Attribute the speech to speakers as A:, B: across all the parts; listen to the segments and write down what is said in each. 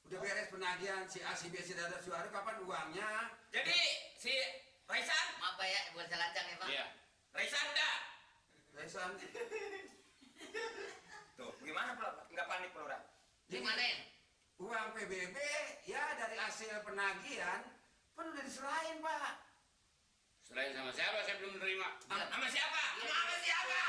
A: Udah beres penagihan si A, si B, si Dada, Suara, kapan uangnya?
B: Jadi si Raisan,
C: Maaf Pak ya, buat selancang ya Pak.
B: iya. Raisan dah.
A: Resan.
B: Tuh, gimana Bro? Enggak panik Bro?
C: Gimana ya?
A: Uang PBB ya dari hasil penagihan kan udah diserahin, Pak.
D: Selain sama siapa saya belum menerima.
B: Sama siapa? Sama siapa?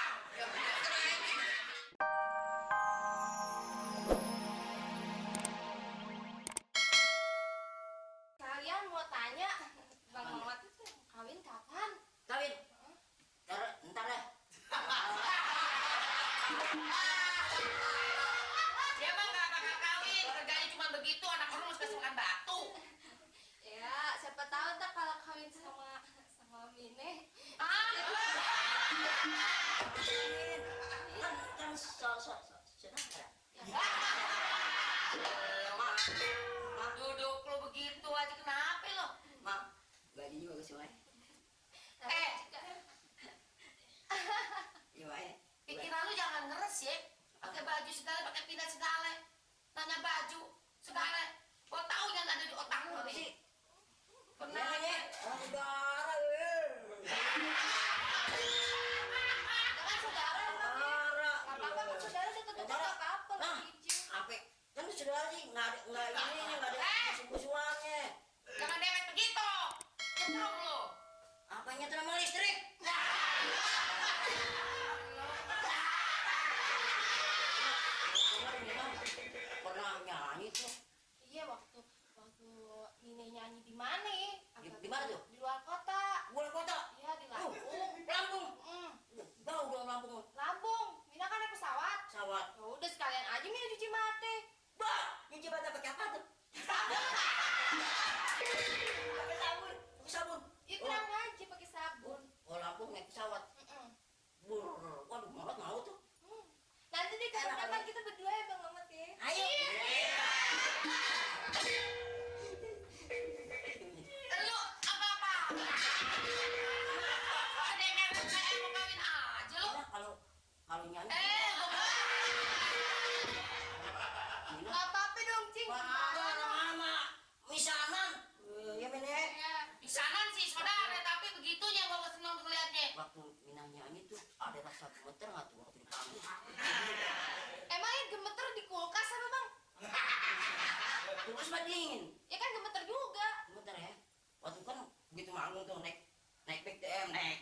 E: Kalian mau tanya, Bang Mamat itu kawin kapan?
C: Kawin. Ntar deh.
F: Dia mah nggak bakal kawin, kerjanya cuma begitu, anak orang harus kasih makan batu.
E: Ya, siapa tahu ntar kalau kawin sama Mine.
C: Kan saudara.
F: Duduk lo begitu aja, kenapa lo?
C: Mak, bajunya bagus banget. Gimana?
F: Pikiran lu jangan ngeres ya. Pakai baju segala, pakai pindah segala. Tanya baju segala. Kau tahu yang ada di otak lu nih? Pernah aja.
C: Saudara,
E: Kan saudara,
C: saudara.
E: nggak apa-apa kan saudara tetap nggak apa-apa.
C: Nah, apa? Kan saudara sih nggak ada musuh-musuhannya.
F: Jangan dewet begitu. Cenderung lo.
C: Apanya terima listrik? Pernah nyanyi tuh.
E: Iya, waktu Mine nyanyi di mana?
C: Di mana tuh?
E: Di luar kota.
C: Luar kota.
E: Iya, di Lampung.
C: Lampung.
E: Hmm.
C: Jauh dong Lampung.
E: Lampung. Mina kan naik pesawat.
C: Pesawat.
E: Ya udah sekalian aja Mina cuci mata.
C: Bah, nyuci mata pakai apa tuh? Pakai sabun. Pakai sabun.
E: Ya bilang aja pakai sabun.
C: Oh, Lampung naik pesawat. Bur, waduh, Mamat mau tuh.
E: Nanti deh kapan-kapan kita berdua ya Bang Mamat ya.
C: Ayo.
F: Lu apa-apa? Ada yang kayak mau kawin aja lu.
C: Nah, kalau nyanyi.
E: Nggak apa-apa dong, Cing.
C: Mama, misanan. Ya men ya.
F: Pisanan sih saudara, tapi begitunya gua seneng ngeliatnya.
C: Waktu Minang nyanyi tuh ada rasa gemeter nggak tuh waktu di panggung?
E: Emangnya gemeter di kulkas apa Bang?
C: Terus mah dingin.
E: Ya kan gemeter juga.
C: Gemeter ya. Waktu kan begitu manggung tuh naik PTM, naik.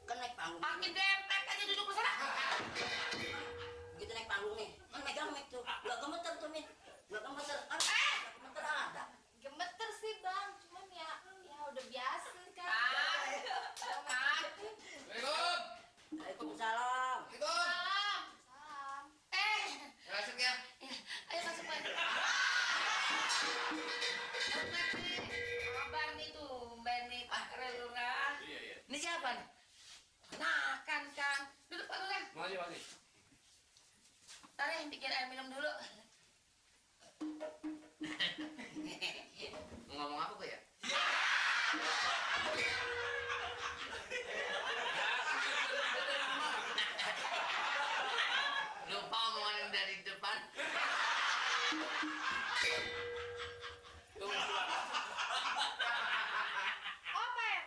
C: Kan naik panggung.
F: Makin dempet aja duduk di sana.
C: Begitu naik panggung nih, kan megang mic tuh. Gak gemeter tuh, Min. Gak gemeter. Kan gemeter ada.
E: Gemeter sih Bang, cuman ya udah biasa kan.
D: Assalamualaikum.
C: Waalaikumsalam.
E: Salam. Salam.
D: Masuk ya.
F: Ayo masuk Pak. Kabar nih tuh, Ben nih Pak Relura.
D: Iya.
F: Ini siapa nih? Kenakan Kang. Duduk Pak Lurah.
D: Mari.
F: Tarik bikin air minum dulu.
D: Mau ngomong apa kok ya?
C: Lupa omongan dari depan.
E: Apa ya?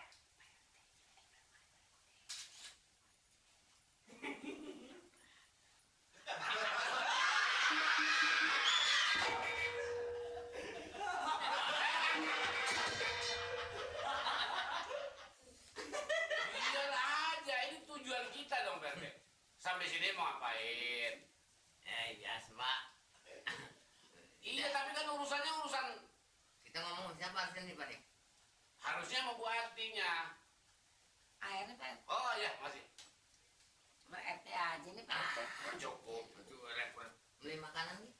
D: Biar aja, ini tujuan kita dong, Perte. Sampai sini mau ngapain?
C: Biasa, Pak.
D: Iya, tapi kan urusannya urusan
C: Kita ngomong siapa harusnya nih, Pak nih?
D: harusnya mau Bu Artinya.
F: Airnya Pak.
D: Oh iya, masih.
F: Ber-RT aja nih Pak RT.
D: Cukup, itu repot.
C: Beli makanan nih?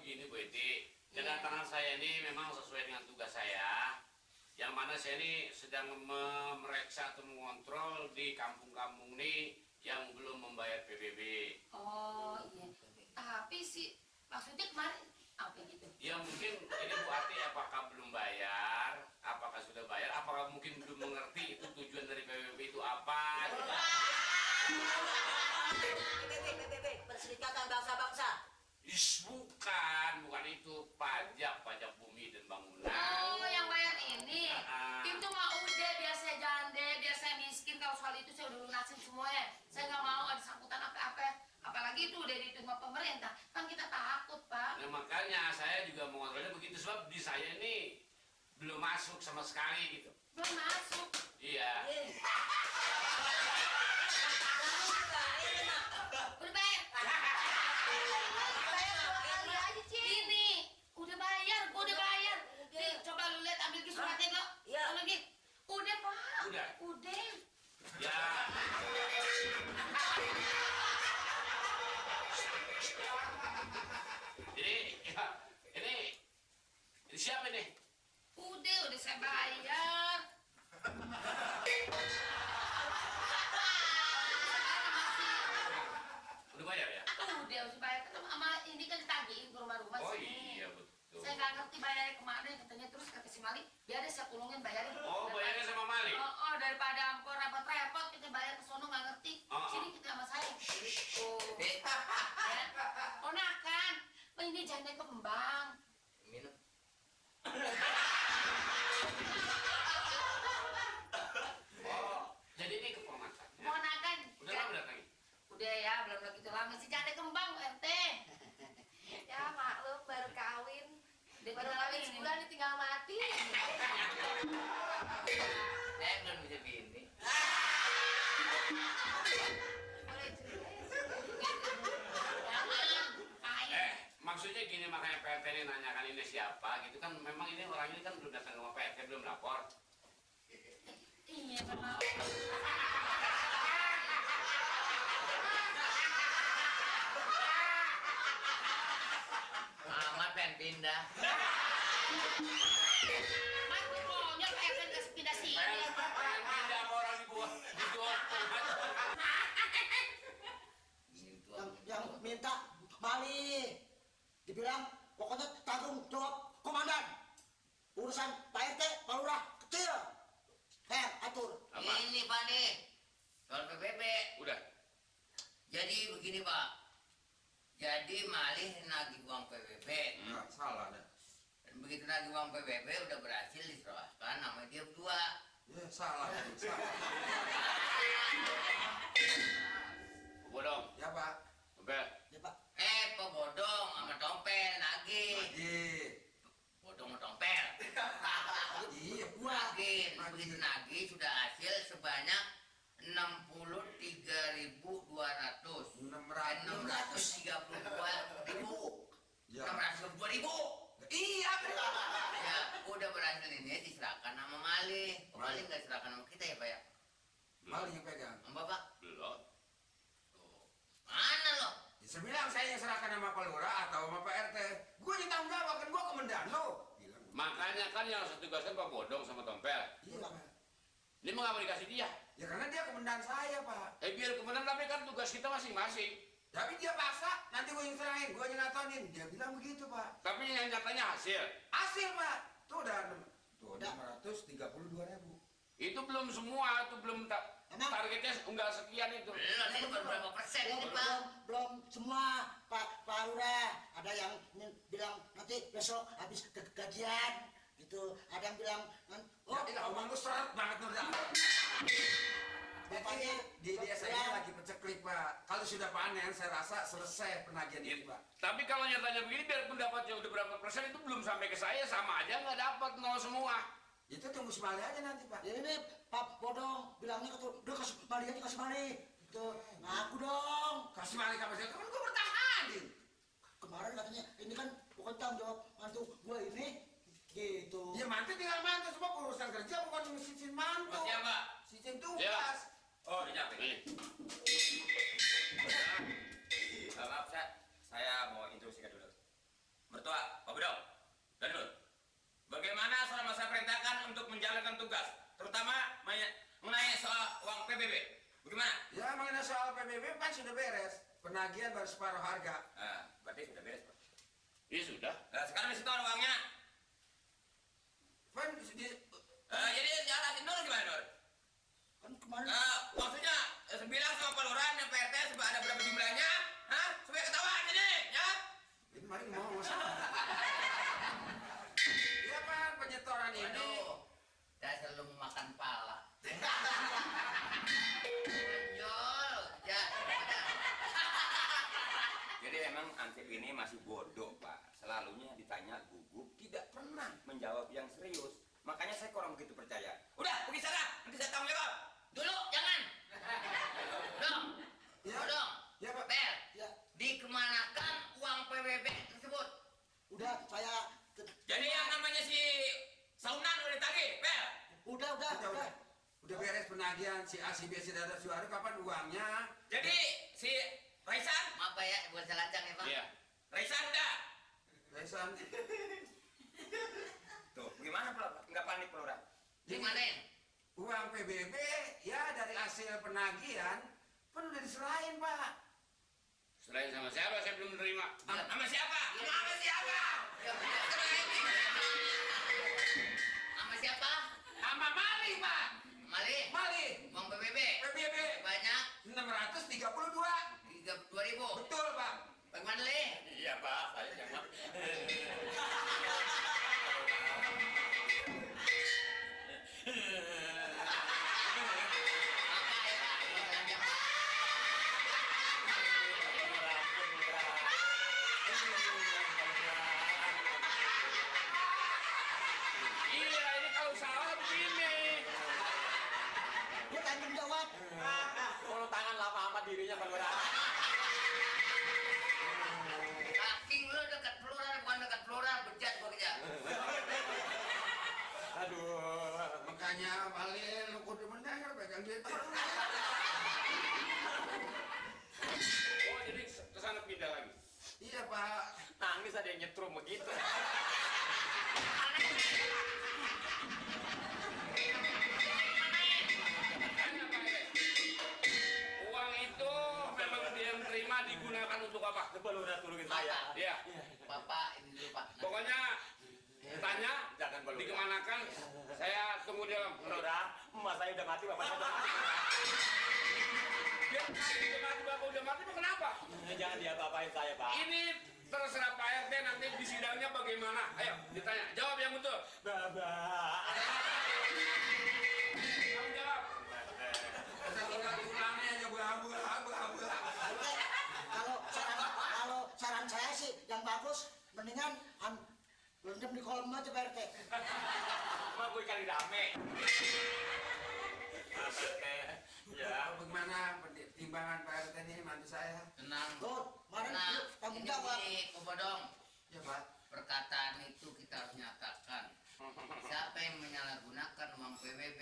D: begini Bu Eti, kedatangan saya ini memang sesuai dengan tugas saya, yang mana saya ini sedang memeriksa atau mengontrol di kampung-kampung ini yang belum membayar PBB.
F: Oh iya. Tapi sih maksudnya kemarin apa gitu?
D: Ya mungkin ini Bu Ati apakah belum bayar, apakah sudah bayar, apakah mungkin belum mengerti itu tujuan dari PBB itu apa?
C: PBB, Perserikatan Bangsa-Bangsa.
D: Bukan itu pajak bumi dan bangunan.
F: Oh, yang bayar ini.
D: Ah.
F: Itu mah udah biar saya jande, biar saya miskin. Kalau soal itu saya udah lunasin semuanya. Saya nggak mau ada sangkutan apa-apa. Apalagi itu udah diterima pemerintah. Kan kita takut, Pak.
D: Nah makanya saya juga mengontrolnya begitu sebab di saya ini belum masuk sama sekali gitu.
F: Belum masuk.
D: Iya.
F: Udah bayar.
E: Bayar 2 kali aja, Cing.
F: Ini udah bayar, gua udah bayar. Nih, coba lu lihat ambil ke suratnya lo.
C: Iya.
F: Lo lagi. Udah, Pak.
D: Udah.
F: Udah.
D: Ya. Jadi ya, ini siapa nih?
F: Udah saya bayar.
D: Udah bayar ya?
F: Udah bayar kan sama ini kan ditagihin ke rumah-rumah
D: Oh
F: sini.
D: iya betul.
F: Saya nggak ngerti bayarnya kemana katanya, terus kata si Mali biar deh saya tolongin bayarin.
D: Oh bayarnya sama Malik?
F: Oh, daripada ampun repot-repot kita bayar ke sono nggak ngerti.
D: Oh.
F: Sini kita sama saya. Oh. Ya. Ponakan, ini janda kembang.
B: Minum.
D: Oh jadi ini keponakannya.
F: Ponakan.
D: Udah lama datangin?
F: Udah ya, belum begitu lama sih janda kembang RT.
E: Ya maklum baru kawin.
F: Dia
E: Baru
F: tinggal
E: kawin
F: ini.
E: sebulan ditinggal mati.
B: Belum bisa bini.
E: Boleh cerita ya?
F: Jangan, kain.
D: Maksudnya gini makanya PRT ini nanyakan ini siapa gitu kan memang ini orang ini kan belum datang ke rumah PRT belum lapor.
F: Iya, memang.
B: Amat pengen pindah.
F: Mas, pokoknya Pak RT kasih pindah sini.
D: Pindah sama orang di bawah gitu.
G: Yang minta Mali dibilang pokoknya tanggung jawab komandan urusan Pak RT Pak Lurah kecil atur
D: Apa?
B: Ini Pak nih, soal PBB.
D: Udah.
B: Jadi begini Pak, jadi Malih nagih uang PBB.
A: Nggak salah dah.
B: Dan begitu nagih uang PBB udah berhasil diserahkan nama dia berdua.
A: Ya salah. Salah.
D: Bodong.
A: Ya Pak.
D: Oke.
G: ya Pak.
B: Pak Bodong sama Tompel nagih.
A: Lagi.
B: Bodong sama Tompel.
A: Iya.
B: Nagih, begitu nagih sudah hasil sebanyak 63.200. 632.000.
A: Ya.
B: 632.000.
A: Iya benar.
B: Ya, udah berhasil ini diserahkan sama Malih. Kok Malih nggak diserahkan sama kita ya Pak ya?
A: Maling yang pegang.
B: Sama Bapak?
D: Belum.
B: Tuh. Mana lo?
A: Ya, saya bilang saya yang serahkan sama Pak Lurah atau sama Pak RT. Gue yang tanggung jawab kan gue komandan lo. Bilang.
D: Makanya kan yang harus ditugaskan Pak Bodong sama Tompel.
A: Iya Pak.
D: Ini mengapa dikasih dia?
A: Ya karena dia komandan saya Pak.
D: Biar kemudian tapi kan tugas kita masing-masing.
A: Tapi dia paksa, nanti gue yang serahin, gue yang ngatonin. Dia bilang begitu Pak.
D: Tapi yang nyatanya hasil.
A: Hasil Pak. Tuh udah 632.000.
D: Itu belum semua, itu belum
G: Emang?
D: targetnya enggak sekian itu.
B: Belum, ini baru berapa persen ini Pak?
G: belum semua Pak Lurah. Ada yang bilang nanti besok habis gajian gitu. Ada yang bilang
A: Oh, ini omong lu seret banget Nurda. Bapaknya di desa ini lagi peceklik Pak. Kalau sudah panen, saya rasa selesai penagihan ini Pak.
D: Tapi kalau nyatanya begini, biarpun dapatnya udah berapa persen, itu belum sampai ke saya, sama aja nggak dapat, nol semua.
A: Itu tunggu semali aja nanti Pak.
G: ini Pak Bodong bilangnya udah kasih Mali aja kasih Mali gitu. Ngaku dong.
A: Kasih malik apa sih? Kan gue bertahanin.
G: Kemarin katanya ini kan bukan tanggung jawab mantu gue ini gitu.
A: Ya mantu tinggal mantu, semua urusan kerja bukan sistem mantu.
B: Mas siapa?
A: Sistem tugas.
B: Oh, ini apa ini?
D: Nih.
B: Maaf, saya mau instruksikan dulu.
H: Ketua, Pak Bedong, dan Nur. Bagaimana selama saya perintahkan untuk menjalankan tugas, terutama mengenai soal uang PBB? Bagaimana?
A: Ya mengenai soal PBB kan sudah beres. Penagihan baru separuh harga.
H: Nah, berarti sudah beres, Pak.
D: Iya sudah.
H: Nah, sekarang di situ ada uangnya.
A: Kan
H: Jadi jelasin Nur gimana, Nur?
G: Kan kemarin
H: Maksudnya bilang sama Pak Lurah dan Pak RT ada berapa jumlahnya, hah? Supaya ketahuan ini, ya?
A: ini mari mau masalah. Iya Pak, penyetoran ini.
B: Waduh, dasar lu makan pala. Menjol, ya.
H: Jadi emang Ansip ini masih bodoh, Pak. Selalunya ditanya gugup, tidak pernah menjawab yang serius. Makanya saya kurang begitu percaya. Udah, pergi sana, nanti saya tanggung jawab.
B: Dulu, jangan. Dong,
A: Ya.
B: dong.
A: Ya Pak.
B: Bel,
G: ya
B: dikemanakan uang PBB tersebut?
G: udah saya
H: Jadi yang namanya si Saunan udah ditagih, Bel.
G: udah
A: Udah beres penagihan si A, si B, si Dada, si Ari, kapan uangnya?
H: Jadi si Raisan,
B: Maaf Pak ya, buat selanjang ya Pak.
D: Iya.
H: Raisan udah.
A: Resan.
H: Tuh, gimana Pak? Nggak panik, Pak Lurah?
B: Gimana?
A: Uang PBB ya dari hasil penagihan kan udah diserahin Pak.
D: Selain sama siapa saya belum menerima.
H: Sama siapa? Sama siapa?
B: Sama siapa?
A: Sama Mali Pak.
B: Mali.
A: Mali.
B: Uang PBB.
A: PBB
B: Banyak
A: 632.
B: 32.000.
A: Betul Pak.
B: Bagaimana Le?
H: Iya, Pak. Saya jangan.
B: Apa ya Pak? Buat selanjang Pak.
D: Iya ini kalau salah begini.
G: dia tanggung jawab.
H: Kalau tangan lama amat dirinya, Pak Lurah.
B: Kaking lu dekat pelurah, bukan dekat pelurah, bejat gua kerja.
H: Aduh.
A: Makanya Mali lu kudu mendengar pegang duit.
D: Oh jadi kesana pindah lagi.
A: Iya Pak.
H: Nangis ada yang nyetrum begitu.
D: Uang itu memang dia terima digunakan untuk apa?
H: Pak Lurah turunin saya.
D: Iya.
B: Bapak ini dulu Pak.
D: Pokoknya tanya
H: Jangan, Pak Lurah.
D: dikemanakan. Saya tunggu di dalam.
H: Pak Lurah, emak saya udah mati, bapak saya udah mati.
D: Dia udah mati, bapak udah mati, mau kenapa?
H: Jangan diapa-apain saya, Pak.
D: Ini terserah Pak RT nanti di sidangnya bagaimana. Ayo ditanya, jawab yang betul.
H: Bapak.
D: Kamu jawab.
A: Tulangnya aja abu-abu.
G: Kalau saran saya sih yang bagus mendingan rendam di kolam aja Pak RT.
H: Mak gue kali rame. Ya.
A: Bagaimana timbangan Pak RT ini mantu saya?
B: Tenang.
G: Tuh, kemarin
B: Tenang.
G: lu tanggung jawab.
B: Ini Kubodong.
A: Ya Pak.
B: Perkataan itu kita harus nyatakan. Siapa yang menyalahgunakan uang PBB